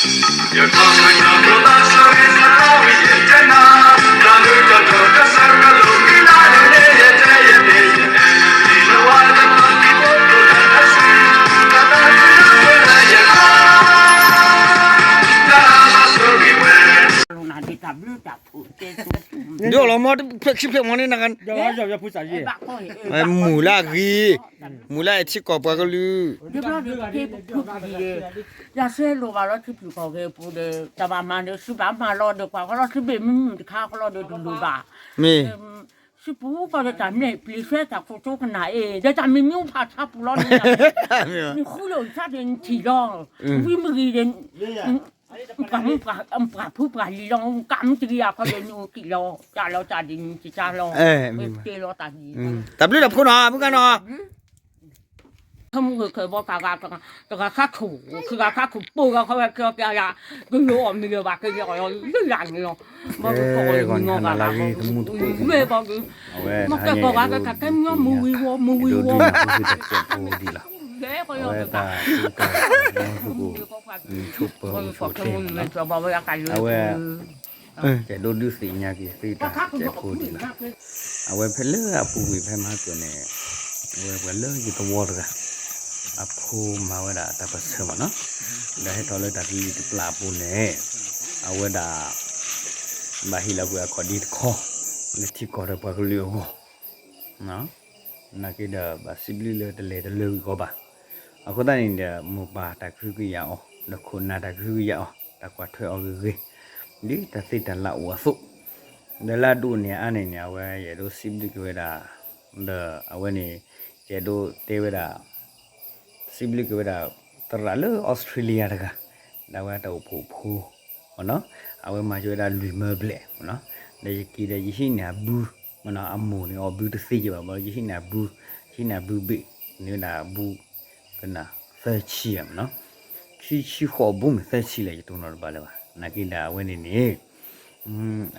ဒ်အီၣ်လီၤမီ ဖျဲၣ်ခံဖျဲၣ်မီန့ၣ်နက မူၤလၢအဂ့ၤ, မူၤလၢအထံကီၢ်ပှၤကလုာ်, ယၤဆဲးလိၣ်ဘၣ်လီၤထံဖုၣ်ကီၢ်ဂ့ၤ, တၢ်ဘၣ်မၤဒီး စံးဘၣ်မၤလီၤဒီး ကွၢ်ဃီလီၤ စံးဘ့ၣ်မုၢ်မုၢ်တခါဃီလီၤဒီးတလိၣ်ဘၣ်, မ့ၢ် စံးပူၤကီၢ်ဒီးတၢ်မ့ၢ်ပျံၤဆွဲတၢ်ခိၣ်ကၠိကနၣ်အံၤ ဒီးတၢ်မ့ၢ်မံဖးဆါပူၤလီၤန့ၣ်, နဃုလိာ်အံၤဆါဒီးနထံၣ်လီၤ, ဝံမုၢ်ဂံၤဒီး ပှၤဖုပှၤလံၤလီၤ ကးမုၢ်တဂ့ၤအခီဒီးနအိၣ်ကံၣ်လီၤ ကးလီၤကးဒ်နကကါလီၤ, ကဲလီၤတၢ်ဒ်, တၢ်ဘျုးတၢ်ဖှိၣ်နီၤ မုၢ်ကါနီၤ ခမူၣ်ဂ့ၤခၢၣ်ဘီ တဂၤခါခိၣ် ခံဂၤခါခိၣ် ပိၢ်ဂၤခီဝဲကၠီကၠီယၤ ကယိၤအီၣ်မ့ၤလၢၤဘၣ် ကယိၤအီၣ်လၢယၤန့ၣ်လီၤ, ဘၣ်ကကိးအီၤမုၢ်နီၢ်ဂၤလၢ မ့ၢ်ဘၣ်က မ့ၢ်ကဲကီးဂၤကကဲမညီ မူၤဝံၤဝီၤ မူၤဝံၤဝီၤ လဲၤကီးယီၤ အဝဲတၢ် အဝဲတၢ် အဝဲ ကဲဒိၣ်ဒုးသ့ၣ်ညါက့ၤသ့တၢ်ကဲးဖိဒ်လီၤ, အဝဲဖဲလၢအပူၤကွံာ်ဖဲမဟါကၢၢ်န့ၣ်, အဝဲပှၤလၢယသဝီတဂၤ, အဖိမၤဝဲဒၣ်တၢ်ပၢၢ်ဆၢမ့ၢ်နီၤ, ဒီးဟဲထီၣ်လၢတၢ်ကလုၢ်တပျၢ်အပူၤန့ၣ်, အဝဲဒၣ် ဘၣ်ဟ့ၣ်လီၤကွံာ်အခီၣ်ဒံတခီ, လၢထံကီၢ်ဒီးပှၤကလုာ်အဂီၢ် နာ်က့ဒီး ဘၣ်စံးဘျုးလၢတလဲၤတလၢဂ့ၤကီးဘၣ်, အဃိသတးန့ၣ်ဒီး မိၢ်ပၢ်တၢ်ကဟုကယာ်အီၤ ဒီးခိၣ်နၢ်တၢ်ကဟုကယာ်အီၤ တၢ်ကွၢ်ထွဲအီၤဂ့ၤဂ့ၤ, ဒ်တၢ်သ့တၢ်လၢအိၣ်အသိး, ဒီးလၢအဒိၣ်န့ၢ်အါန့ၢ်န့ၣ် အဝဲယအဲၣ်ဒိးစံးဘျုးက့ၤဝဲဒၣ်, ဒီးအဝဲန့ၣ် ယအဲၣ်ဒိးတဲဝဲဒၣ် စံးဘျုးက့ၤဝဲဒၣ် သရၣ်လၢအီစထြ့လယါတဂၤ, ဒီးအဝဲတၢ်အိၣ်ဖှိၣ်ဖိမ့ၢ်နီၤ, အဝဲမၤက့ၤဝဲဒၣ်လွံၢ်မၢဘျဲၣ်မ့ၢ်နီၤ, ဒီးယက့ၤဒီးယဟံးန့ၢ်အဘုမ့ၢ်နီၤ, အမိၢ်န့ၣ်အီၣ်ဘုတသ့က့ၤဘၣ်ဘၣ် ယဟံးန့ၢ်အဘု, ယဟံးန့ၢ်အဘုဘ့ၣ် န့ၢ်ဝဲဒၣ်အဘု ကနၣ်သၢဆံမ့ၢ်နီၤ, ခံဆံဃိးဘိမ့ၢ်သၢဆံလဲၣ် ယတိၢ်နီၣ်တဘၣ်လၢၤဘၣ်, နာ်က့ဒီးအဝဲန့ၣ်န့ၣ်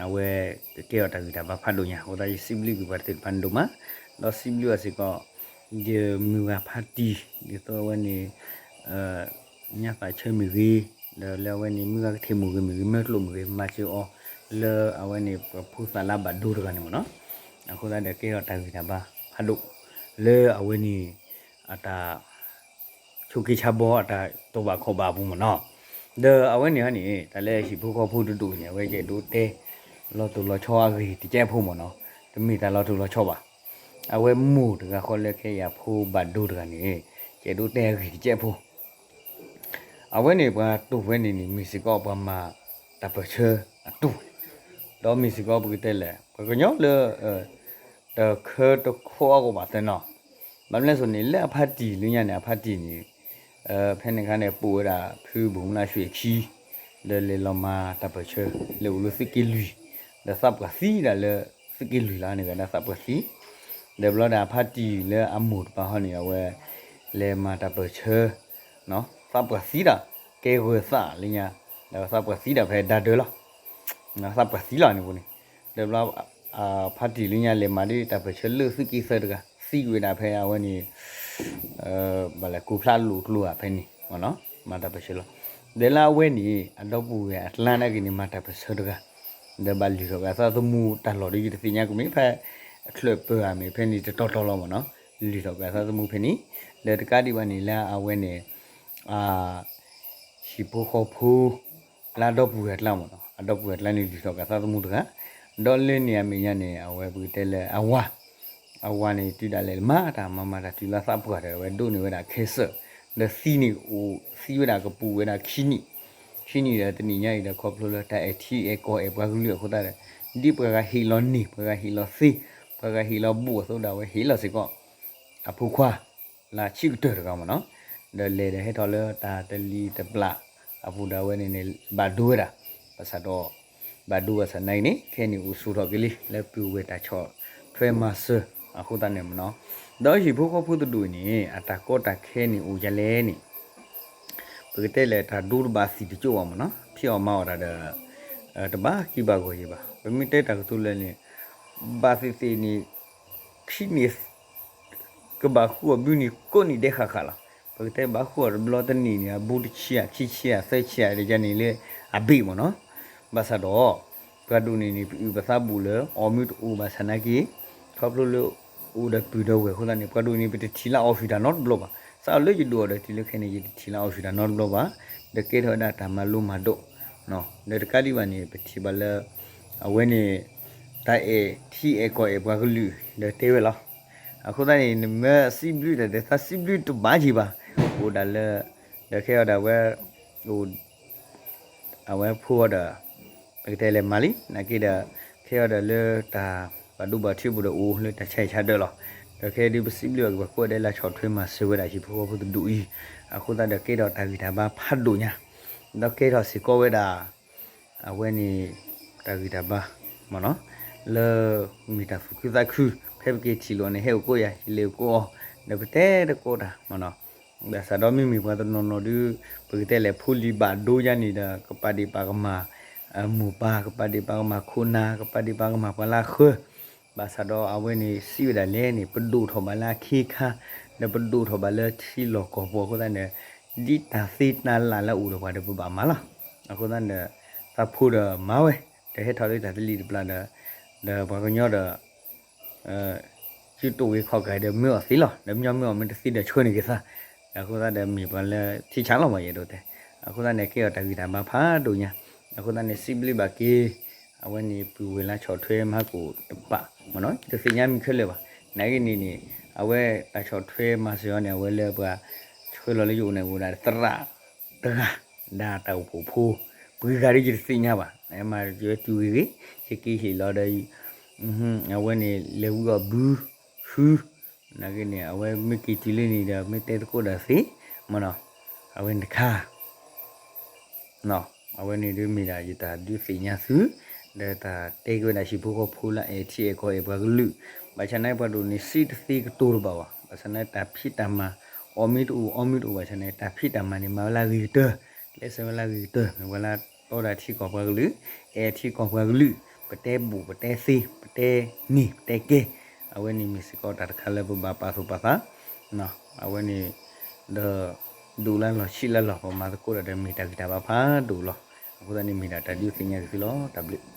အဝဲကကဲထီၣ်တၢ်ဂံၢ်တၢ်ဘါဖးဒိၣ်ညါ အဃိသတးယစံးဘျုးက့ၤပှၤသ့ၣ်တဖၣ်န့ၣ်ဒိၣ်မး, ဒီးစံးဘျုးအီၤစ့ၢ်ကီး ယမုၢ်ဂၤဖါတံၢ် ဒ်သိးအဝဲန့ၣ် ညါသးဆၢမ့ၢ်ဂ့ၤ, ဒီးလၢအဝဲန့ၣ် မုၢ်ဂၤကထ့ၣ်မိၢ်ဂ့ၤမ့ၢ်ဂ့ၤ မၢကျိၣ်မ့ၢ်ဂ့ၤ မၤစၢၤအီၤ လၢအဝဲန့ၣ် ပဖိသၣ်လၢဘၣ်ဒိတဂၤန့ၣ်မ့ၢ်နီၤ, အဃိသတးဒီးကဲထီၣ်တၢ်ဂံၢ်တၢ်ဘါဖးဒိၣ် လၢအဝဲန့ၣ် အတၢ် ဆိးက့ဆါဘီအတၢ်တိာ်ဘၣ်ခီၣ်ဘၣ်အပူၤမ့ၢ်နီၤ, ဒီးအဝဲန့ၣ်ဟီန့ၣ် တၢ်လၢဟံၣ်ဖိဃီဖိတဒူၣ်န့ၣ် အဝဲယအဲၣ်ဒိးတဲ လီၤတိၢ်လီၤဆီအဂ့ၢ်တကဲးဖိမ့ၢ်နီၤ, တမ့ၢ်တၢ်လီၤတိၢ်လီၤဆီဘၣ်, အဝဲမိၢ်တဂၤဃီလၢခဲအံၤအဖိဘၣ်ဒိတဂၤန့ၣ် ယအဲၣ်ဒိးတဲအဂ့ၢ်တကဲးဖိ အဝဲန့ၣ်ပှၤတိၢ်ဝဲန့ၣ်န့ၣ် မ့ၢ်စ့ၢ်ကီးပှၤမၤတၢ်ပၢၢ်ဆၢအတိၢ်, ဒီးမ့ၢ်စ့ၢ်ကီးပကတဲလဲၣ် ပှၤကညီလၢ တခၢတခိးအဂီၢ်ဘၣ်သဲနီၤ, ဘၣ်မနုၤလဲၣ်န့ၣ် လၢအဖါတံၢ်လၢညါန့ၣ် အဖါတံၢ်န့ၣ် ဖဲန့ၣ်အခါန့ၣ် ပိာ်ဝဲဒၣ်ဖုဘိၣ်မုၢ်လၢ်ရွှ့ၣ်ခံ ဒီးလဲၤလီၤမၤတၢ်ပၢၢ်ဆၢ လဲၤအိၣ်လၢသုးက့လွံၢ် ဒီးသးပှၢ်သံဒၣ်လၢသုးက့လွံၢ်လီၤန့ၣ် ဝဲဒၣ်သးပှၢ်သံ, ဒီးဘျီဒၣ်အဖါတံၢ်လၢအမိၢ်တပၤဟီန့ၣ် အဝဲလဲၤမၤတၢ်ပၢၢ်ဆၢ သးပှၢ်သံဒၣ် ကဲဂၢၤသးလၢညါ, ဒီးသးပှၢ်သံဒၣ်ဖဲဒါဒၢလီၤ, သးပှၢ်သံလီၤန့ၣ်ပူၤန့ၣ်, ဒီးဘျီ ဖါတံၢ်လၢညါလဲၤမၤဒ်တၢ်ပၢၢ်ဆၢလၢသုးက့သၢတဂၤ သံဝဲဒၣ်ဖဲအဝဲန့ၣ် ဘၣ်လဲၣ် ကိးဖျါလိာ်ကျိဧါဖဲန့ၣ် မၤတၢ်ပၢၢ်ဆၢလီၤ, ဒီးလၢအဝဲန့ၣ် အဒီပုၢ်ဝဲၢ်အကျါနာ်က့န့ၣ် မၤတၢ်ပၢၢ်ဆၢတဂၤ, ဒီးဘၣ်လုၢ်ထီၣ်က့ၤအသးသမူတၢ်လီၢ်ဒီးယတသ့ၣ်ညါကမ့ၢ်ဖဲ အချၢၣ်ပၢၢ်ဧါမ့ၢ်ဖဲန့ၣ်တတီၤတီၤလီၤမ့ၢ်နီၤ, လုၢ်ထီၣ်က့ၤအသးသမူဖဲန့ၣ်, ဒီးတကးဒံးဘၣ်န့ၣ်လၢအဝဲန့ၣ် ဟံၣ်ဖိဃီဖိ လၢအဒီပုၢ်ဝဲၢ်အကျါမ့ၢ်နီၤ, အဒီပုၢ်ဝဲၢ်အကျါန့ၣ် လုၢ်ထီၣ်က့ၤအသးသမူတဂၤ, ဒီးလၢန့ၣ်အမဲာ်ညါန့ၣ် အဝဲပကတဲလၢအဝၤ, အဝၤန့ၣ် တုၤဒၣ်လဲာ်မၤတၢ်မၤမၤတၢ်တုၤလၢသးပှၢ်ဒီး အဝဲဒိးန့ၢ်ဝဲဒၣ် cancer, ဒီးသံန့ၣ်အိၣ်သံဝဲဒၣ်ကပူၤဝဲဒၣ်ခံနံၣ်, ခံနံၣ်ဒီးတနံၣ်ညါအံၤဒီးခီဖျိလၢတၢ်အဲၣ်ထံအဲၣ်ကီၢ်အဲၣ်ပှၤကလုာ်အဃိသတးဒီး ဒ်ပှၤဂၤဟ့ၣ်လီၤန့ၢ် ပှၤဂၤဟ့ၣ်လီၤသ့, ပှၤဂၤဟ့ၣ်လီၤဘူးအသိးဒီး အဝဲဟ့ၣ်လီၤစ့ၢ်ကီး အဖိခွါ လၢဆံးကတၢၢ်တဂၤမ့ၢ်နီၤ, ဒီးလဲၤဒီးဟဲထီၣ်လၢတၢ်တလံၤတပျၢ်အပူၤဒီးအဝဲန့ၣ်န့ၣ် ဘၣ်ဒိဝဲဒၣ်, ဘၣ်ဆၣ်ဒီး ဘၣ်ဒိဘၣ်ဆၣ်နာ်က့န့ၣ် ခဲအံၤန့ၣ်အိၣ်ဆိးထီၣ်က့ၤလံ လၢပုၢ်ဝဲၢ်တၢ်ဆီၣ်ထွဲမၤစၢၤအဃိသတးန့ၣ်မ့ၢ်နီၤ, ဒီးဟံၣ်ဖိဃီဖိတဒူၣ်အံၤန့ၣ် အတၢ်ကီတၢ်ခဲန့ၣ်အိၣ်ဒ်လဲၣ်န့ၣ် ပကတဲလဲၣ်တၢ်ဒိတဘၣ်သံၣ်တကၠိၣ်ဘၣ်မ့ၢ်နီၤ, ဖံးအီၣ်မၤအီၣ်တၢ်ဒီး တဘၣ်ကံဘၣ်ဂီၤယံၤဘၣ်, ပမ့ၢ်တဲတၢ်ကတိၤလၢန့ၣ် ဘၣ်သ့ၣ်သ့ၣ်န့ၣ် ခံနံၣ် ကဘၣ်ဃုအီၣ်ဘုန့ၣ် ကိးနံၣ်ဒဲးဃၣ်ဃၣ်လီၤ. ပကတဲဘၣ်ဃုာ်အီၤတဘျီတနံၣ်န့ၣ် အဘူးတဆံဧါ ခံဆံဧါ သၢဆံဧါ တယၤန့ၣ်လၢအဘ့ၣ်မ့ၢ်နီၤ. ဘၣ်ဆၣ်ဒီး ပှၤဒိၣ်န့ၣ်န့ၣ် ပအုၣ်ပသးဘူးလၢ အီၣ်မ့ၢ်တအိၣ်ဘၣ်ဆၣ်နာ်က့ ခီဖျိလၢ အိၣ်ဒီးပုၢ်ဒီးဝဲၢ်အဃိသတးန့ၣ် ပှၤဒိၣ်န့ၣ် ပတထံၣ်လၢအီၣ်ဟုၣ်တၢ်နီတဘျီဘၣ်. စးထီၣ်လၢယဒိၣ်အီၤဒီးတုၤလၢခဲအံၤန့ၣ် ယတထံၣ်လၢအီၣ်ဟုၣ်တၢ်နီတဘျီဘၣ်. ဒီးကဲထီၣ်ဝဲဒၣ်တၢ်မၤလိမၤဒိး ဒီးတကးဒံးဘၣ်န့ၣ် ပထံၣ်ဘၣ်လၢ အဝဲန့ၣ် တၢ်အဲၣ်ထံအဲၣ်ကီၢ်အဲၣ်ပှၤကလုာ်ဒီးတဲဝဲလီၤ. အဃိသတးန့ၣ် နမ့ၢ်စံးဘျုးတၢ်ဒီး သးစံးဘျုးတဘၣ်က့ၤဘၣ်. အိၣ်ဒၣ်လၢ ဒီးခဲအံၤဒီးဝဲ အိၣ် အဝဲဖိအီၤဒီး ပကတဲလဲၤမၤလံ နာ်က့ဒီး ခဲအံၤဒီးလၢတၢ်ပာ်ဒိၣ်ဘၣ်ထံပူၤဒီးအိၣ်လၢတၢ်ဆါဟံၣ်ဆါဒၢးလီၤ. ဒီးခဲအံၤဒုးပစံးဘျုးအီၤက့ၤ ပှၤကိးဂၤဒဲးလၢဆီၣ်ထွဲမၤစၢၤဝဲဒၣ်ဟံၣ်ဖိဃီဖိတဒူၣ်အံၤ အဃိသတးဒီးကဲထီၣ်တၢ်ဂံၢ်တၢ်ဘါဖးဒိၣ်ညါ ဒီးကဲထီၣ်စ့ၢ်ကီးဝဲဒၣ် အဝဲန့ၣ် တၢ်ဂံၢ်တၢ်ဘါ မ့ၢ်နီၤ လၢ မ့ၢ်တၢ်သူၣ်ခုသးခု ဖဲပက့ၤထံၣ်လိာ်န့ၣ် ဟဲအိၣ်ကိးယၤ ယလဲၤအိၣ်ကိးအီၤ ဒီးပတဲတကိးတၢ်မ့ၢ်နီၤ. ဘၣ်ဆၣ်ဒီးမ့မ့ၢ်ပှၤတနီၤနီၤဒုး ပကတဲလဲၤဖိလံၤဘၣ်ဒိယါန့ၣ်ဒီး ကပာ်ဒ့ၣ်ပာ်ကမၣ် မိၢ်ပၢ် ကပာ်ဒ့ၣ်ပာ်ကမၣ်ခိၣ်နၢ် ကပာ်ဒ့ၣ်ပာ်ကမၣ်ပှၤလၢအဃၢ ဘၣ်ဆၣ်ဒီးအဝဲန့ၣ်စံးဝဲဒၣ်လဲၣ်န့ၣ် ပဒိၣ်ထီၣ်ဘၣ်လၢအခ့အခါ ဒီးပဒိၣ်ထီၣ်ဘၣ်လၢထံလီၢ်ကီၢ်ပူၤအဃိသတးန့ၣ် ဒ်တၢ်သ့တၢ်လၢ်လၢအအိၣ်ဒီးပှၤဒီးပဘၣ်မၤလီၤ. အဃိသတးန့ၣ် သးဖိဒီးမၤဝဲ ဒီးဟဲထီၣ်လၢတၢ်သလံၤတပျၢ်ဒီး ဒီးပှၤကညီဒီး စုတိၢ်ဂ့ၤခီၣ်ကၤဒီးမၢအီၤသ့လီၤ. ဒီးမညီမၢအီၤမ့ၢ်တသ့ဒီးဆှၢန့ၢ်က့ၤသး. အဃိသတးဒီးမ့ၢ်ပှၤလၢထံဆးလီၤမး ယအဲၣ်ဒိးတဲ. အဃိသတးန့ၣ် ကဲအီၤတၢ်ဂံၢ်တၢ်ဘါဖးဒိၣ်ညါ. အဃိသတးန့ၣ် စံးဘျုးဘၣ်က့ၤ အဝဲန့ၣ်ပုၢ်ဝဲၢ်လၢဆီၣ်ထွဲမၤဟါကိၣ်တပာ်မ့ၢ်နီၤ ယတသ့ၣ်ညါမံၤခဲလၢာ်ဘၣ်. နာ်ဂ့ၤန့ၣ်န့ၣ် အဝဲတၢ်ဆီၣ်ထွဲမၤစၢၤအီၤန့ၣ် အဝဲလၢပှၤဆှၢလီၤလၢယအိၣ်န့ၣ် အိၣ်ဒၣ်သရၣ်တဂၤ ဒၣ်တၢ်အိၣ်ဖှိၣ်ဖိ ပှၤဂၤဒ်ယတသ့ၣ်ညါဘၣ် မၤယဝဲတုၤဂ့ၤဂ့ၤ ယက့ၤဟ့ၣ်လီၤဒီး အဝဲန့ၣ်လဲၤဝံအီၤဘု ဟု နာ်ဂ့ၤန့ၣ် အဝဲမ့ၢ်က့ၤတုၤလၢန့ၣ်ဒီး မ့ၢ်တဲသကိးဒီးသ့ မ့ၢ်နီၤ အဝဲန့ၣ်တခါ အဝဲန့ၣ်ဒ်မ့ၢ်ဒၣ်ယတၢ်ဒုးသ့ၣ်ညါသု ဒီးတၢ်တဲက့ၤဝဲဒၣ်ဟံၣ်ဖိဃီဖိလၢအအဲၣ်ထံအဲၣ်ကီၢ်အဲၣ်ပှၤကလုာ် ဘၣ်ဆၣ်န့ၣ်ပှၤဒိၣ်န့ၣ်စံးတသ့ကတိၤတဘၣ်ဘၣ်. ဘၣ်ဆၣ်န့ၣ်တၢ်ဖံးတၢ်မၤ အီၣ်မ့ၢ်တအိၣ်အီမ့ၢ်တအိၣ်ဘၣ်ဆၣ်န့ၣ် တၢ်ဖံးတၢ်မၤန့ၣ် မၤဝဲလၢအဂ့ၤကတၢၢ် ကျဲးစၢးဝဲလၢအဂ့ၤကတၢၢ် မ့ၢ်ဝဲလၢတီဒၣ်ထံကီၢ်ပှၤကလုာ် အဲၣ်ထံကီၢ်ပှၤကလုာ် ပတဲဘူးပတဲသ့ ပတဲန့ၢ်ပတဲကဲ အဝဲန့ၣ်မ့ၢ်စ့ၢ်ကီးတၢ်တခါလၢပဘၣ်ပာ်သူၣ်ပာ်သး အဝဲန့ၣ် ဒီး ဒိၣ်လၢလီၢ်ဆံးလၢလီၢ် ပမၤသကိးတၢ်ဒီးမ့ၢ်တၢ်ဂံၢ်တၢ်ဘါဖးဒိၣ်လီၤ. အဃိသတးန့ၣ်မ့ၢ်ဒၣ်တၢ်ဒုးသ့ၣ်ညါက့ၤသုလီၤ. တၢ်ဘျုး